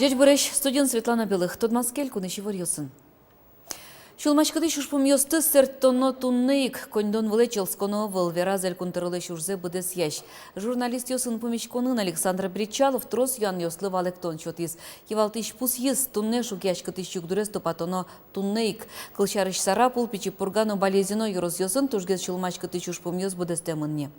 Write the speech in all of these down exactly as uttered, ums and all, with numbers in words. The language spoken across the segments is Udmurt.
Ӟечбуресь! Студиын Светлана Белых. Тодматске элькунысь иворъёсын. Сюлмаськытӥсь ужпумъёсты сэрттоно туннэ ик, коньдон вылэ чӧлсконо ӧвӧл, вераз Элькун тӧролэсь ужзэ быдэсъясь. Журналистъёсын пумиськонын Александр Бречалов трос юанъёслы валэктон сётӥз. Кивалтӥсь пусйиз: туннэ шугъяськытӥсь югдурез тупатоно туннэ ик. Кылсярысь, Сарапул, Пичи Пурга но Балезино ёросъёсын тужгес сюлмаськытӥсь ужпумъёс быдэстэмын ни.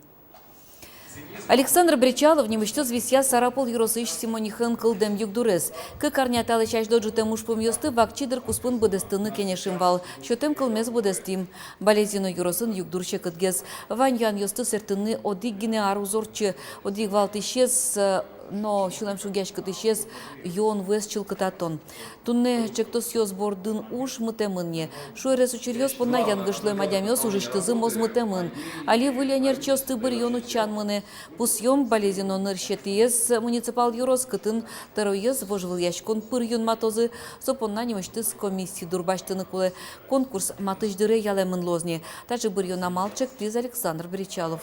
Александр Бречалов нимысьтыз висъя Сарапул ёросысь Симонихаен кылдэм югдурез. Кык арня талэсь азьло ӝутэм ужпумъёсты вакчи дыр куспын быдэстыны кенешим вал. Сётэм кылмес быдэстӥм. Балезино ёросын югдур секытгес. Вань юанъёсты сэрттыны одӥг гинэ ар уз ортчы. Одӥг валтӥсез, э, но сюлэм шугъяськытӥсез — юон вуэз чылкытатон. Туннэ ӵектосъёс бордын уж мытэмын ни. Шуэрес учыръёс понна янгыш луэм адямиос ужысьтызы мозмытэмын. Али выль ӧнерчиосты быръён утчан мынэ. Пусъём, Балезино нырысетӥез муниципал ёрос, кытын тӧроез вожвылъяськон пыр юнматозы. Со понна нимысьтыз комиссия дурбасьтыны кулэ. Конкурс матысь дыре ялэмын луоз ни. Таӵе быръён амал ӵектӥз Александр Бречалов.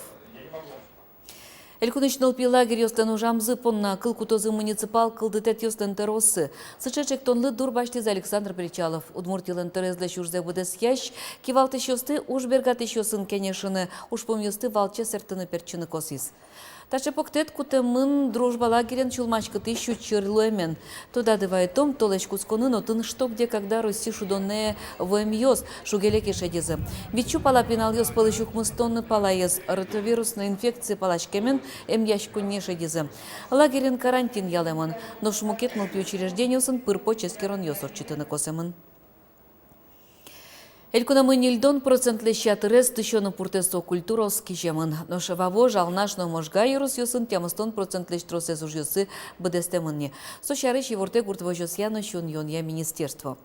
Элькунысь нылпи лагерьёслэн ужамзы понна кыл кутозы муниципал кылдытэтъёслэн тӧрооссы. Сыӵе ӵектонлы дурбасьтӥз Александр Бречалов. Удмуртилэн тӧрезлэсь ужзэ быдэсъясь кивалтӥсьёсты уж бергатӥсьёсын кенешыны, ужпумъёсты валче сэрттыны-пертчыны косӥз. Таӵе пуктэт кутэмын «Дружба» лагерен сюлмаськытӥсь учыр луэмен. Тодады вайытом, толэзь кутсконын отын «Что? Где? Когда?» Росси шудонэ вуэмъёс шуг-леке шедизы. Витьсю пала пиналъёс пӧлысь укмыстон палаез ретровирусной инфекцие паласькемен эмъяськонние шедизы. Лагерын карантин ялэмын, нош мукет нылпи учреждениосын пыр-поч эскеронъёс ортчытыны косэмын. Элькунамы ньыльдон процентлэсь ятырез тысёно пуртэсо культураос киземын. Нош Вавож, Алнаш но Можга ёросъёсын тямыстон процентлэсь тросэз ужъёссы быдэстэмын ни. Со сярысь ивортэ гурт возёсъя но сиён-юонъя министерство.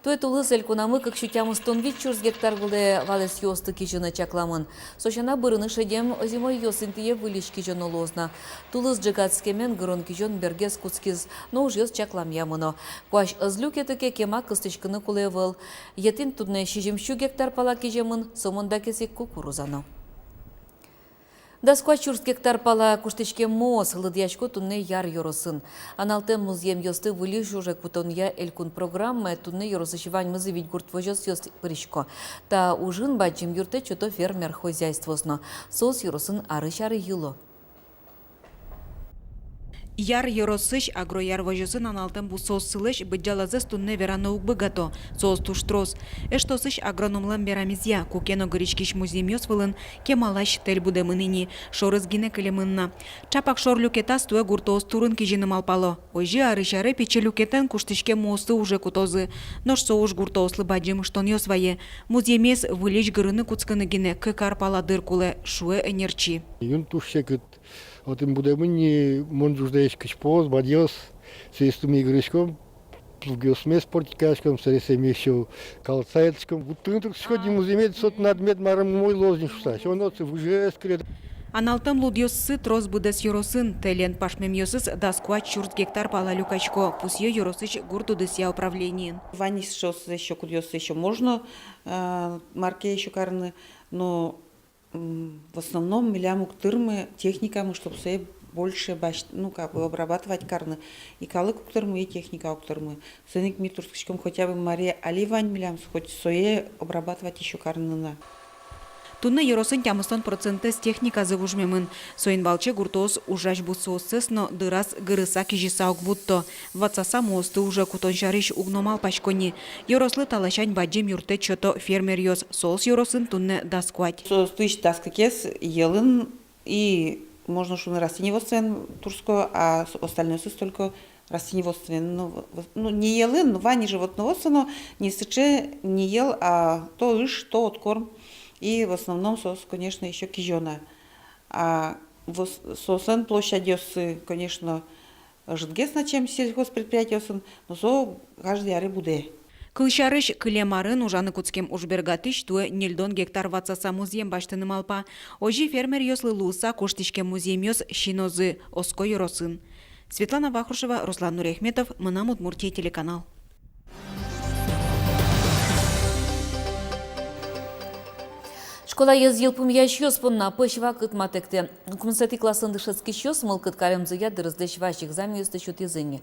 Туэ тулыс элькунамы кык сю тямыстон вить сюрс гектар вылэ валэсъёсты кизьыны чакламын. Со сяна, бырыны шедем озимойёс интые выльысь кизёно луоз на. Тулыс ӝегатскемен гырон-кизён бергес кутскиз, но ужъёс чакламъя мыно. Куазь ӧз люкеты ке, кема кыстӥськыны кулэ ӧвӧл. Етӥн туннэ сизьым сю гектар пала киземын, сомында кесик кукуруза но. Дас куать сюрс гектар пала куштӥськем муос лыдъясько туннэ Яр ёросын. Аналтэм музъемъёсты выльысь уже кутонъя элькун программае туннэ ёросысь ваньмызы вить гурт возёсъёс пырисько. Та ужын бадӟым юрттэт сёто фермер хозяйствоос но. Соос ёросын арысь аре йыло. Яр ёросысь «Агрояр» возёсын аналтэм бусыоссылэсь быдӟалазэс туннэ вераны уг быгато, соос туж трос. Эштосысь агрономлэн верамезъя, куке но гыриськись музъемъёс вылын кемалась тэль будэмын ини, шорыз гинэ кылемын на. Чапак шор люкетаз туэ гуртоос турын кизьыны малпало. Озьы арысь аре пичи люкетэн куштӥськем муосты уже кутозы. Нош со уж гуртоослы бадӟым ыштонъёс вае. Музъемез выльысь гырыны кутскыны гинэ кык ар пала дыр кулэ, шуэ ӧнерчи. Юн туж секыт. Отын будэмын ини мон ӝуждаськись пуос, бадьёс, соосты ми гырыськом, плугъёсмес портить кариськом, сэре сое ми ещё калыса ӧтиськом. Вуттыны турттӥсько, Дим, музъемед, со тынад мед марым умой луоз ни шуса. Сё но отчы выжы эскеред. Аналтэм лудъёссы трос быдэс ёросын, тэлен пашмемъёсыз дас куать сюрс гектар пала люкасько, пусъё ёросысь гурт удысъя управлениын. Вань ещё, ещё кудъёсыз ещё можно, э, марке ещё карыны, но М, в основном милям уг тырмы техникамы, чтоб сое больше бась-, ну, как бы, обрабатывать карыны. И калык уг тырмы, и техника уг тырмы. Соин ик ми турттӥськом хотя бы маре али вань милям, хоть сое обрабатывать ещё карыны на. Туннэ ёросын тямыстон процентэз техниказы вужмемын. Соин валче гуртоос ужась бусыоссэс но дыраз гырыса-кизьыса уг вутто. Ватсаса муосты уже кутон сярысь уг но малпасько ни. Ёрослы та ласянь бадӟым юрттэт сёто фермеръёс, соос ёросын туннэ дас куать. Соос тысь дас кыкез йӧлын и, можно шуыны, растениеводствоен туртско, а с-, остальнойсыз только растениеводствоен, ну, в-, ну, не йӧлын, вань и животноводство, но не сыӵе, не йӧл, а то ыж, то откорм. И в основном соос, конечно, ещё кизё на. А вос-, соослэн площадьёссы, конечно, ӧжытгес на, чем сельхозпредприятиосын, но со каждый аре будэ. Кылсярысь, кылем арын ужаны кутскем ужбергатӥсь туэ ньыльдон гектар ватсаса музъем басьтыны малпа. Озьы фермеръёслы луыса куштӥськем музъемъёс синозы оско ёросын. Светлана Вахрушева, Руслан Нуриахметов, «Мынам Удмуртие» телеканал. Школаез йылпумъясьёс понна пӧсь вакыт матэктэ. Укмысэтӥ классын дышетскисьёс мылкыд каремзыя дырызлэсь вазь экзаменъёсты сётӥзы ни.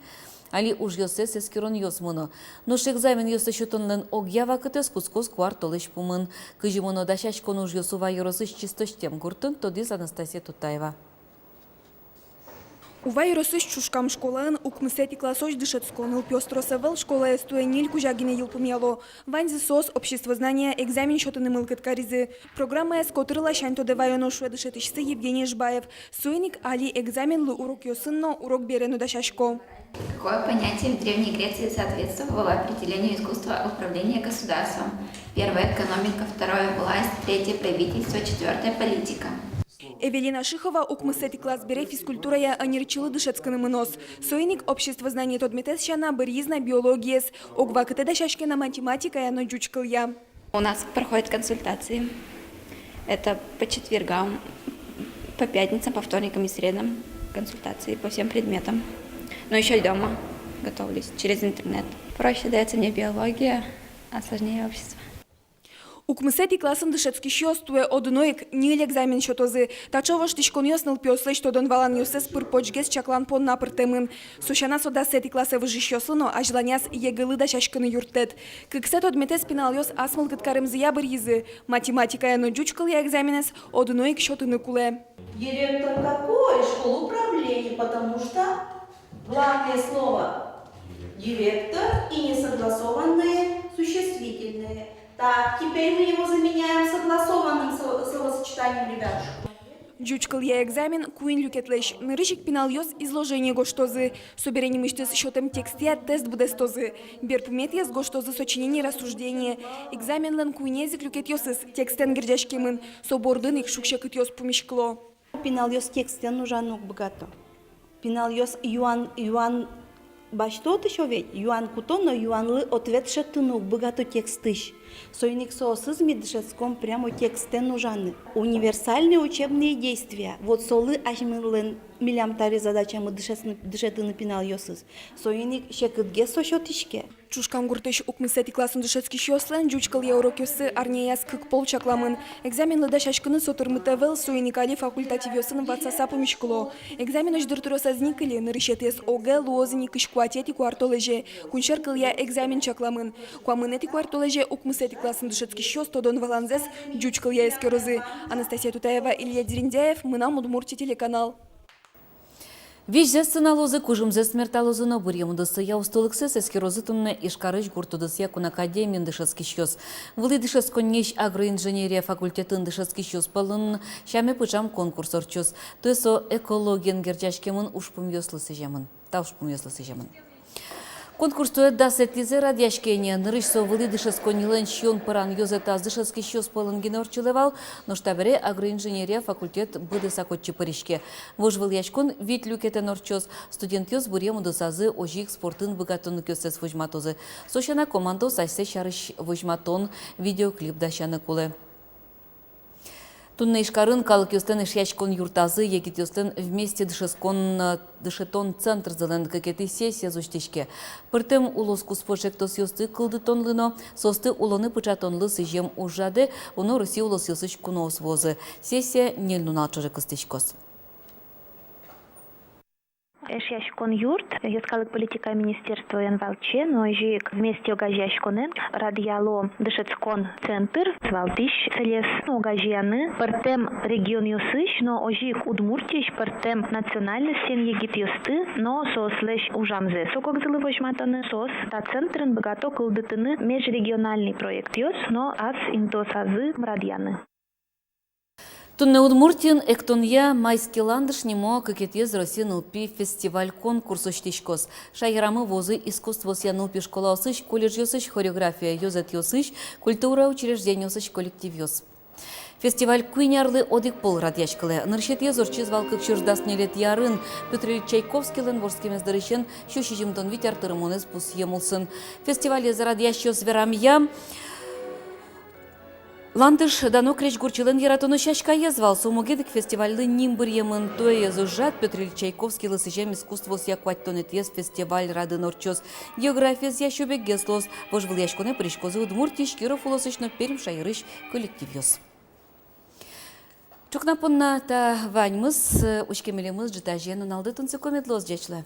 Али ужъёссэс эскеронъёс мыно. Нош экзаменъёсты сётонлэн огъя вакытэз кутскоз куартолэзь пумын. Кызьы мыно дасяськон ужъёс Ува ёросысь Чистосьтэм гуртын, тодӥз Анастасия Тутаева. Ува ёросысь Чушкам школаын укмысэтӥ классозь дышетско нылпиос трос ӧвӧл. Школаез туэ ньыль кузя гинэ йылпумъяло. Ваньзы соос обществознания экзамен сётыны мылкыд каризы. Программаез котыр ласянь тодэ ваёно, шуэ дышетӥсьсы Евгений Эшбаев. Соин ик али экзаменлы урокъёсын но, урок бере но дасясько. Какое понятие в Древней Греции соответствовало определению искусства управления государством? Первое — экономика, второе — власть, третье — правительство, четвёртое — политика. Эвелина Шихова укмысэтӥ класс бере физкультурая ӧнерчилы дышетскыны мыноз. Соин ик обществознание тодметэз сяна быръиз на биологиез, ог вакытэ дасяське на математикая но ӟуч кылъя. У нас проходят консультации. Это по четвергам, по пятницам, по вторникам и средам консультации по всем предметам. Но ещё и дома готовлюсь через интернет. Проще даётся мне биология, а сложнее общество. Укмысэтӥ классын дышетскисьёс туэ одно ик ньыль экзамен сётозы. Таӵе воштӥськонъёс нылпиослэсь тодон-валанъёссэс пыр-почгес чаклан понна пыртэмын. Со сяна, со дасэтӥ классэ выжисьёслы но азьланяз ЕГЭ-лы дасяськыны юрттэт. Кыксэ тодметэз пиналъёс ас мылкыд каремзыя быръизы: математикая но ӟуч кылъя экзаменэз одно ик сётыны кулэ. Директор какой? Школ управление, потому что главное слово директор и несогласованные существительные. Так, теперь мы его заменяем согласованным со-, словосочетанием, ребятушки. Ӟуч кылъя экзамен куинь люкетлэсь. Нырысь ик пиналъёс изложение гожтозы. Собере нимысьтыз сётэм текстъя тест быдэстозы. Берпуметӥез гожтозы сочинение-рассуждение. Экзаменлэн куинез ик люкетъёсыз текстэн герӟаськемын. Со бордын ик шуг-секытъёс пумиськыло. Пиналъёс текстэн ужаны уг быгато. Пиналъёс юан, юан басьто отысь ведь, юан куто, но юанлы ответ шедьтыны уг быгато текстысь. Соин ик соосыз ми дышетском прямо текстэн ужаны. Универсальные учебные действия. Вот солы асьмелэн, милям табере задачамы дышетыны, дышетыны пиналъёсыз. Соин ик секытгес со сётӥське. Чушкам гуртысь укмысэтӥ классын дышетскисьёслэн ӟуч кылъя урокъёссы арняяз кык пол чакламын. Экзаменлы дасяськыны со тырмыт ӧвӧл, соин ик али факультативъёсын ватсаса пумиськыло. Экзаменозь дыр трос ӧз ни кыльы, нырысетӥез ОГЭ луоз ини кызь куатетӥ куартолэзе, кунсьӧр кылъя экзамен чакламын. Куамынэтӥ куартолэзе укмысэтӥ классын дышетскисьёс тодон-валанзэс ӟуч кылъя эскерозы. Анастасия Тутаева, Илья Дерендяев, «Мынам Удмуртие» телеканал. Визьзэс сыналозы, кужымзэс мерталозы но быръем удысъя устолыксэс эскерозы туннэ Ижкарысь гурт удысъя кун академиын дышетскисьёс. Вылӥ дышетсконниысь агроинженерия факультетын дышетскисьёс пӧлын сяме пыӵам конкурс ортчоз. Туэ со экологиен герӟаськемын ужпумъёслы сӥземын. Та ужпумъёслы сӥземын. Конкурс туэ дасэтӥзэ радъяське ини. Нырысь со вылӥ дышетсконнилэн сиён-пӧран ёзэтаз дышетскисьёс пӧлын гинэ ортчылэ вал, нош табере агроинженерия факультет быдэсак отчы пыриське. Вожвылъяськон вить люкетэн ортчоз. Студентъёс быръем удысазы озьы ик спортын быгатонлыкъёссэс возьматозы. Со сяна, командаос асьсэ сярысь возьматон видеоклип дасяны кулэ. Туннэ Ижкарын калыкъёслэн Эшъяськон юртазы егитъёслэн «Вместе» дышетскон, э, дышетон центрзылэн кыкетӥ сессиез усьтӥське. Пӧртэм улос куспо ӵектосъёсты кылдытонлы но соосты улонэ пыӵатонлы сӥзем ужрадэ уно Россия улосъёсысь куноос вуозы. Сессия ньыль нунал ӵоже кыстӥськоз. Эшъяськон юрт йӧскалык политикая министерствоен валче но озьы ик «Вместе» огазеяськонэн радъяло дышетскон центр валтӥсь целез. Огазеяны пӧртэм регионъёсысь но озьы ик Удмуртиысь пӧртэм национальностен егитъёсты но соослэсь ужамзэс ог-огзылы возьматыны. Соос та центрын быгато кылдытыны межрегиональный проектъёс но ас интыосазы радъяны. Туннэ Удмуртиын эктонъя «Майский ландыш» нимо кыкетӥез Россия нылпи фестиваль-конкурс усьтӥськоз. Шаерамы вуозы искусствоосъя нылпи школаосысь, колледжъёсысь, хореография ёзэтъёсысь, культура учреждениосысь коллективъёс. Фестиваль куинь арлы одӥг пол радъяськылэ. Нырысетӥез ортчиз вал кык сюрс дас ньылетӥ арын, Пётр Ильич Чайковскийлэн вордскемез дырысен сю сизьымдон вить ар тырмонэз пусъем улсын. Фестивалез радъясьёс верамъя, ландыш дано крезьгурчилэн яратоно сяськаез вал. Со мугедык фестивальлы ним быръемын. Туэез ужрад Пётр Ильич Чайковскийлы сӥзем искусствоосъя куатьтонэтӥез фестиваль радын ортчоз. Географиезъя сюбеггес луоз. Вожвылъяськонэ пыриськозы Удмуртиысь, Киров улосысь но Пермь шаерысь коллективъёс. Ӵукна понна та ваньмыз. Учке милемыз ӝытазе нуналды. Тунсыко мед луоз. Ӟеч луэ.